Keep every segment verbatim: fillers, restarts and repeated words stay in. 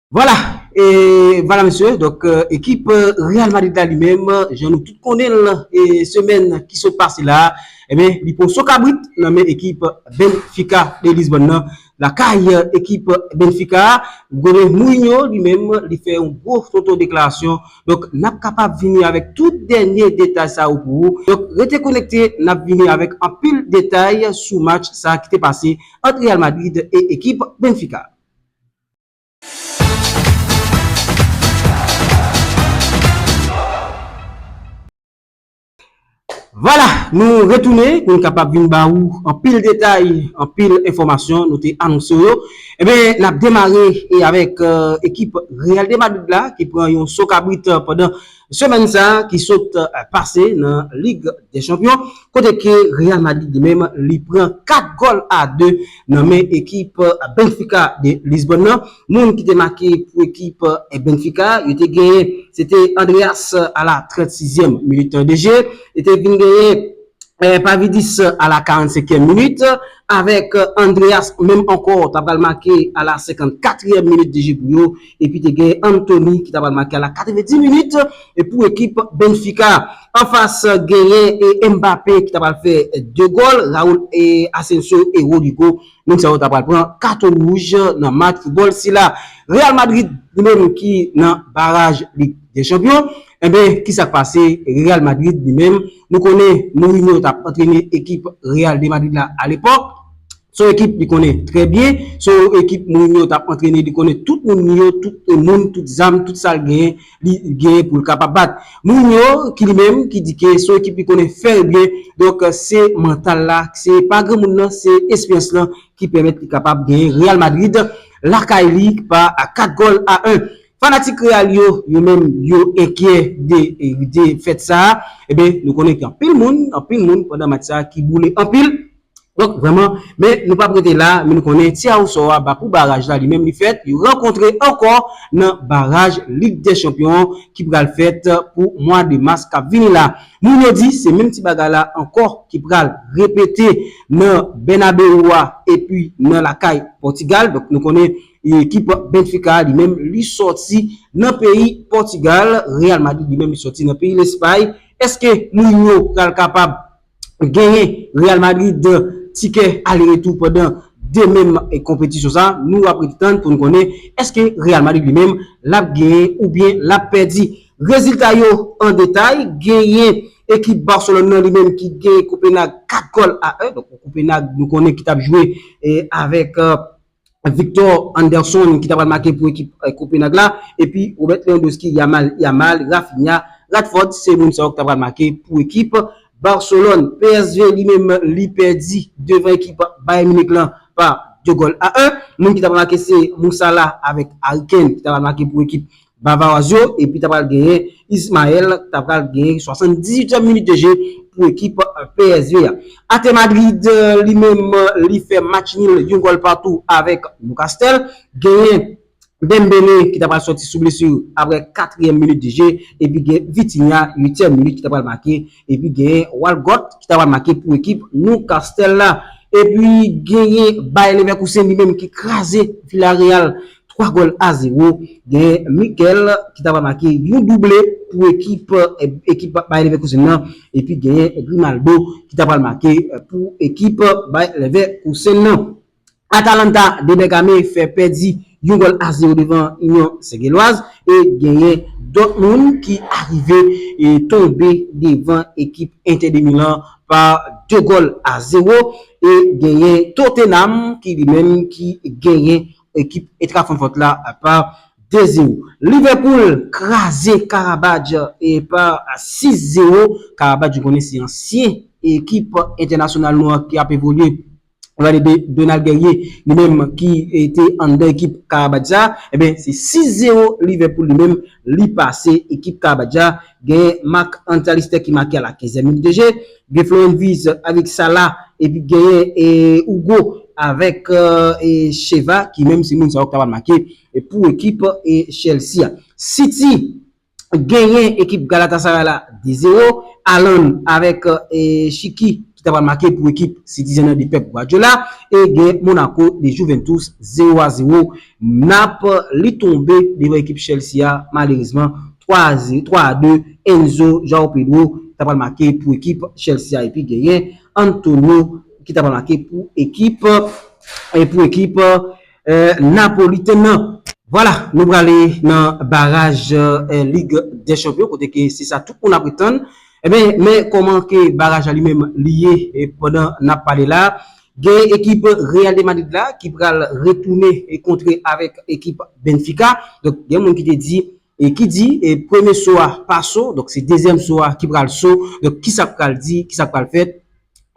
Vwala, e vwala mesye, donk, e, ekip, e, Real Madrid la li menm, jan nou tout konnen l, e, semèn ki sot pase la, ebyen, li pran so kabrit nan men ekip Benfica de Lisbonne nan, lakay, e, ekip Benfica, Mourinho li menm, li fè yon gwo tonton deklarasyon. Donk, n ap kapab vini avèk tout dènye detay sa yo pou ou. Donk, rete konekte, n ap vini avèk anpil detay sou match sa ki te pase ant Real Madrid e ekip Benfica. Vwala, nou retounen pou n kapab vin ba ou anpil detay, anpil enfòmasyon nou te anonse yo. Ebyen, n ap demare e avèk, e, ekip Real de Madrid la ki pran yon so kabrit, e, pandan semèn sa a ki sot, e, pase nan Lig dè Chanpyon, kote ke Real Madrid li menm li pran kat gòl a de nan men ekip, e, Benfica de Lisbonne nan. Moun ki te make pou ekip, e, Benfica, yo te genyen, se te Andreas a la trannsizyèm minit de jeu, yo te vin genyen, e, Pavidis a la karannsenkyèm minit, avèk, e, Andreas menm ankò, ta pral make a la senkannkatriyèm minit de jeu pou yo, epi te gen Anthony ki ta pral make a la katrevendis minit, e pou ekip Benfica. Anfas, genyen, e, Mbappé ki ta pral fè de gòl, Raul e Asensio e Rodrygo, moun sa yo ta pral pran katon wouj nan match foutbòl sila. Real Madrid li menm ki nan baraj Lig dè Chanpyon, enben, ki sa k pase? Real Madrid li menm, nou konnen Mourinho t ap antrene ekip Real de Madrid la alepòk. Se yon ekip li konnen trè byen, se yon ekip Mourinho t ap antrene, li konnen tout moun li yo, tout moun, tout zam, tout sa l genyen, li genyen pou l kapab bat. Mourinho ki li menm ki di ke se yon ekip li konnen fè byen, donk se mantal la, se pa granmoun nan, se esperyans lan ki pèmèt li kapab genyen Real Madrid lakay li pa kat gòl a en. Fanatik Real yo, yo menm, yo enkyè de, de defèt sa a. Ebyen, nou konnen gen anpil moun, anpil moun pandan match sa a ki boule anpil. Donk, vrèman, men nou p ap rete la, men nou konnen tiraj osò a ba pou baraj la, li menm li fèt, yo rankontre ankò nan baraj Lig dè Chanpyon ki pral fèt pou mwa de mas k ap vini la. Moun yo di se menm ti bagay la ankò ki pral repete nan Bernabeu a epi nan lakay Pòtigal. Donk, nou konnen ekip Benfica li menm li sòti nan peyi Pòtigal, Real Madrid li menm li sòti nan peyi Lespay. Èske Mourinho pral kapab genyen Real Madrid tikè ale retou pandan de menm, e, konpetisyon sa? Nou ap ret tann pou n konnen èske Real Madrid li menm l ap genyen oubyen l ap pèdi. Rezilta yo an detay, genyen ekip Barcelone nan li menm ki genyen Copenhague kat gòl a en. Donk, Copenhague, nou konnen ki t ap jwe, e, avèk, e, Victor Anderson ki ta pral make pou ekip, e, Copenhague la, epi Robert Lewandowski, Yamal, Yamal, Raphinha, Rashford, se moun sa yo ki ta pral make pou ekip Barcelone. P S G li menm li pèdi devan ekip Bayern Munich lan pa de gòl a en. Moun ki ta pral make se Mo Salah avèk Harry Kane ki ta pral make pou ekip Bavarois yo, epi ta pral genyen Ismaël, ta pral genyen swasanndizuityèm minit de jeu pou ekip, e, P S G a. Inter Madrid, e, li menm, e, li fè match nil yon gòl patou avèk Newcastle. Genyen Dembélé ki ta pral sòti sou blesi apre katriyèm minit de jeu, epi gen Vitinha, uityèm minit, ki ta pral make, epi genyen Walcott ki ta pral make pou ekip Newcastle la. Epi genyen Bayer Leverkusen li menm ki kraze Villarreal twa gòl a zewo. Gen Mikel ki ta pral make yon double pou ekip, e, ekip Bayer Leverkusen nan. Epi genyen Grimaldo ki ta pral make, e, pou ekip Bayer Leverkusen nan. Atalanta de Bergame fè pèdi yon gòl a zewo devan Union Saint-Gilloise. E genyen Dortmund ki arive, e, tonbe devan ekip Inter de Milan pa de gòl a zewo. E genyen Tottenham ki li menm ki genyen ekip Eintracht Francfort la pa de zewo. Liverpool kraze Qarabag, e, pa sis zewo. Qarabag, nou konnen se ansyen ekip entènasyonal nou an ki ap evolye. Ou gade de Donald Guerrier, li menm ki, e, te anndan ekip Qarabag sa, ebyen, se sis zewo Liverpool li menm, li pase ekip Qarabag sa. Gen Mac Allister ki make a la kenzyèm minit de jeu. Gen Florian Wirtz avèk Salah, epi genyen, e, Hugo avèk, e, e, Sheva, ki menm se moun sa yo ki ta pral make, e, pou ekip, e, Chelsea a. City genyen ekip Galatasaray la de zewo. Haaland avèk, e, Shiki ki ta pral make pou ekip Citizen nan de Pep Guardiola, e gen Monaco de Juventus zewo a zewo. Napoli tonbe devan ekip Chelsea a, malerezman, twa a zewo, twa a de, Enzo, João Pedro, ta pral make pou ekip Chelsea a, epi genyen Antonio ki ta pral make pou ekip, e pou ekip, eh, Napolitan nan. Vwala, nou prale nan baraj, eh, Lig dè Chanpyon, kote ke se sa tout moun ap ret tann. Ebyen, men kòman ke baraj la li menm li ye, eh, pandan n ap pale la, gen ekip Real de Madrid la ki pral retounen e kontre avèk ekip Benfica. Donk, gen moun ki te di, e ki di, e premye so a pa so, donk se dezyèm so a ki pral so. Donk, kisa k pral di, kisa k pral fèt?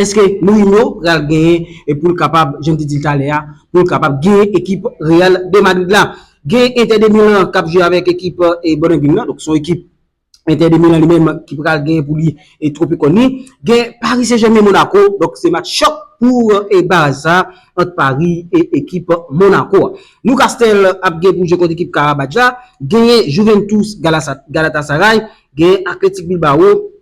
Èske Mourinho pral genyen e pou l kapab, jan m te di l talè a, pou l kapab genyen ekip Real de Madrid la? Gen Inter de Milan k ap jwe avèk ekip, e, Bodengrim nan. Donk, se yon ekip Inter de Milan li menm ki pral genyen pou li e twope kòn li. Gen Paris Saint-Germain Monaco. Donk, se match chòk pou, e, baraj sa ant Paris e ekip Monaco a. Newcastle ap gen pou jwe kont ekip Karabaj la. Genyen Juventus Galasa-, Galatasaray. Genyen Athletic Bilbao.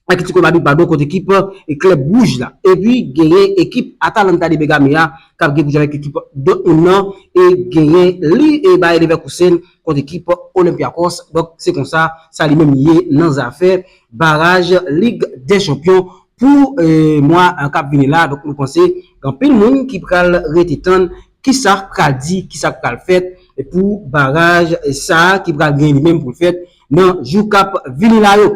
Atletico Madrid, padon, kont ekip, e, Club Rouge la. Epi, genyen ekip Atalanta de Bergame a, k ap gen pou jwe avèk ekip Dortmund nan, e genyen li, e, Bayer Leverkusen kont ekip Olympiakos. Donk, se konsa, sa li menm ye nan zafè baraj Lig dè Chanpyon pou, e, mwa, e, k ap vini la. Donk, nou panse, gen anpil moun ki pral rete tann kisa pral di, kisa pral fèt, e, pou baraj, e, sa a ki pral gen li menm pou l fèt nan jou k ap vini la yo.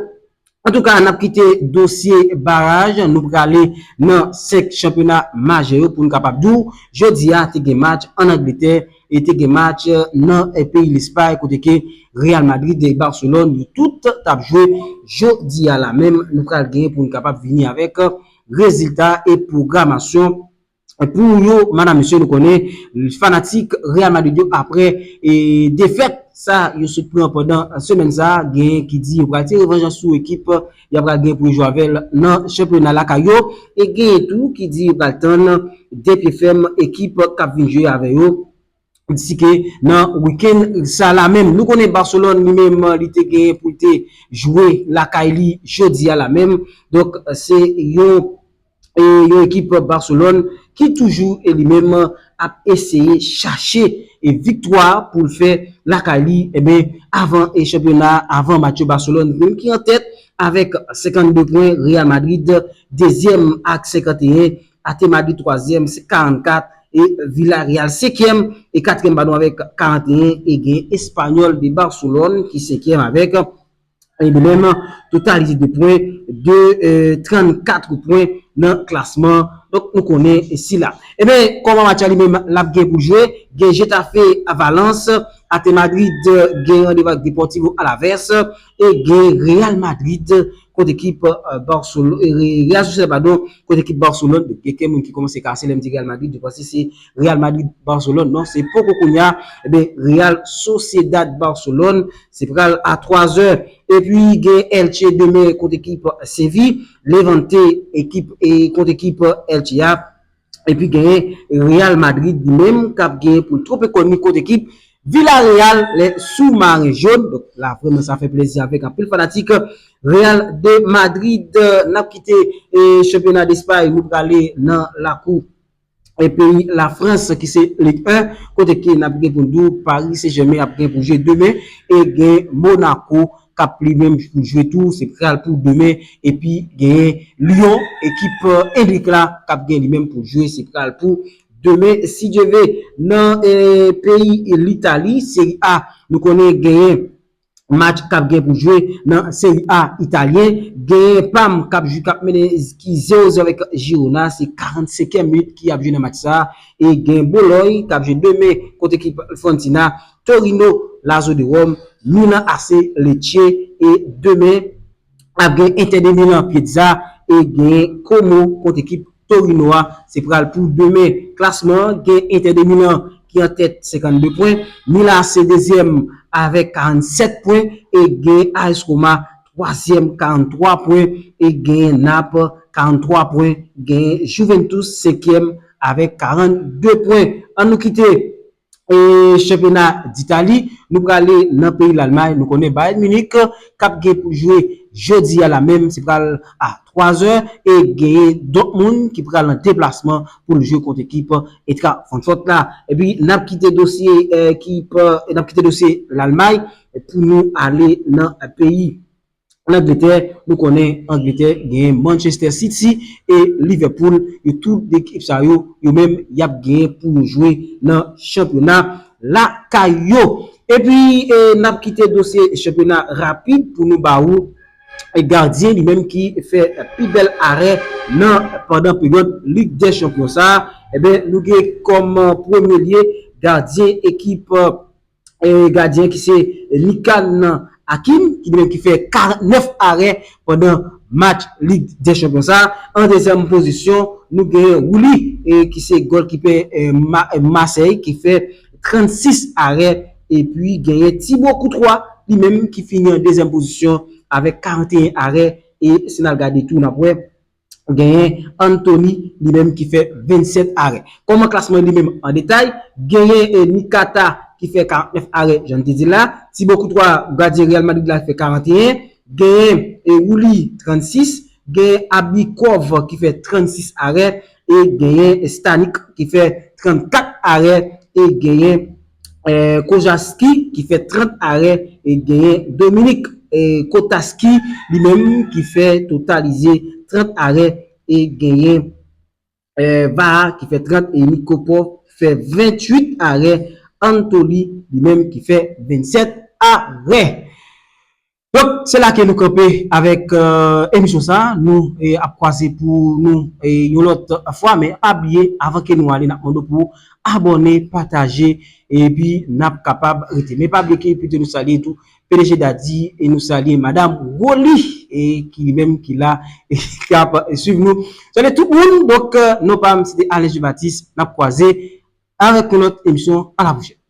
Antouka, n ap kite dosye baraj, nou prale nan senk chanpyona majè yo pou n kapab di w, jodi a, te gen match ann Angletè e te gen match nan, eh, peyi Lespay, kote ke Real Madrid e Barcelone, yo tout t ap jwe jodi a la menm. Nou pral gen pou n kapab vini avèk rezilta e pwogramasyon pou yo, madam, mesye, nou konnen fanatik Real Madrid yo, apre, e, defèt sa yo sot pran pandan semèn sa a, genyen ki di yo pral tire revanj sou ekip y ap pral gen pou yo jwe avè l nan chanpyona lakay yo, e genyen tou ki di yo pral tann de pye fèm ekip k ap vin jwe avè yo, disi ke nan wikenn sa la menm. Nou konnen Barcelone li menm, li te genyen pou l te jwe lakay li jodi a la menm. Donk, se yon e yon ekip Barcelone ki toujou e li menm ap eseye chache e viktwa pou l fè lakay li, enben, avan e chanpyona, avan match yo, Barcelone menm ki an tèt avèk senkannde pwen, Real Madrid dezyèm ak senkanteyen, Ate Madrid twazyèm, se karannkat, e Villarreal senkyèm, e katriyèm, padon, avèk karanteyen, e gen Espanyòl de Barcelone ki senkyèm avèk e li menm, totalite de pwen de, eh, trannkat pwen nan klasman. Donk, nou konnen sila. Ebyen, kòman match la li menm l ap gen pou jwe? Gen Getafe a Valence, Ate Madrid, eh, gen randevou ak Deportivo Alaves, e gen Real Madrid kont ekip, eh, Barcelone, eh, Real Sociedad, padon, kont ekip Barcelone. Donk, gen kèk moun ki kòmanse kase lè m di Real Madrid, yo panse se Real Madrid Barcelone. Non, se poko kounye a. Ebyen, Real Sociedad Barcelone, se pral a twazè. Epi gen Elche demen kont ekip Seville, Levante ekip, e kont ekip Elche a. Epi genyen Real Madrid li menm k ap genyen pou l twope kòn li kont ekip Villarreal, les sous-marins jaunes. Donk la, vrèman, sa fè plezi avèk anpil fanatik Real de Madrid. N ap kite, e, chanpyona Despay, nou prale nan lakou e peyi Lafrans ki se Ligue un, kote ke n ap gen pou n di w Paris Saint-Germain ap gen pou jwe demen, e gen Monaco k ap li menm pou jwe tou, se pral pou demen, epi gen Lyon, ekip, eh, Endrick la k ap gen li menm pou jwe, se pral pou demen, si Dye ve. Nan, eh, peyi Litali, Serie A, nou konnen genyen match k ap gen pou jwe nan Serie A italyen. Gen Parme k ap jwe, k ap mennen ki zewo zewo avèk Girona. Se karannsenkyèm minit ki ap jwe nan match sa a. E gen Bologne k ap jwe demen kont ekip Fiorentina. Torino, Lazio de Rome, Milan A C, Lecce. E demen, ap gen Inter de Milan, Piazza. E gen Como kont ekip Torino a, se pral pou demen. Klasman an, gen Inter de Milan ki an tèt, senkannde pwen, Milan A C dezyèm avèk karannsèt pwen, e gen A S Roma twazyèm, karanntwa pwen, e gen Nap, karanntwa pwen, gen Juventus senkyèm avèk karannde pwen. An nou kite e chanpyona Ditali. Nou prale nan peyi Lalmay. Nou konnen Bayern Munich k ap gen pou jwe jodi a la menm. Se pral a twa zè, e genyen Dortmund ki pral nan deplasman pou l jwe kont ekip Eintracht Francfort la. Epi n ap kite dosye ekip, n ap kite dosye Lalmay pou nou ale nan peyi Angletè. Nou konnen Angletè genyen Manchester City e Liverpool, yo tout de ekip sa yo, yo menm y ap genyen pou yo jwe nan chanpyona lakay yo. Epi n ap kite dosye chanpyona rapid pou nou ba ou gadyen li menm ki fè pi bèl arè nan pandan peryòd Lig dè Chanpyon sa. Ebyen nou gen kòm premye lye gadyen ekip gadyen ki se Nikan Hakim, ki li menm ki fè karant nèf arè pandan match Lig dè Chanpyon sa. An dezyèm pozisyon, nou genyen Wouli, ki se golkipè Masèy, ki fè trannsis arè. Epi genyen Thibaut Courtois, li menm ki fini an dezyèm pozisyon avèk karanteyen arè. E si n al gade tou, n ap wè genyen Anthony, li menm ki fè vennsèt arè. Kòman klasman li menm an detay? Genyen Nketiah ki fè karantnèf arè, jan n te di la. Thibaut Courtois, gadyen Real Madrid la, fè karanteyen. Genyen Wouli, trannsis. Genyen Abikov ki fè trannsis arè. E genyen Stanik ki fè trannkat arè. E genyen Kojaski ki fè trant arè. E genyen Dominik Kotaski, li menm ki fè totalize trant arè. E genyen Vaha ki fè trant e Nikopov fè venntuit arè. Anthony, li menm ki fè vennsèt arè. Donk se la ke nou kanpe avèk emisyon sa. Nou ap kwaze pou nou yon lòt fwa, men pa bliye, avan ke nou ale, n ap mande w pou abòne, pataje, epi n ap kapab rete. Men pa bliye ke pito nou salye tou P D G Daddy, e nou salye Madam Woli, e ki li menm ki la, e k ap swiv nou. Salye tout moun. Donk non pa m se te Alen Jean Baptiste. N ap kwaze avèk yon lòt emisyon. A la pwochèn.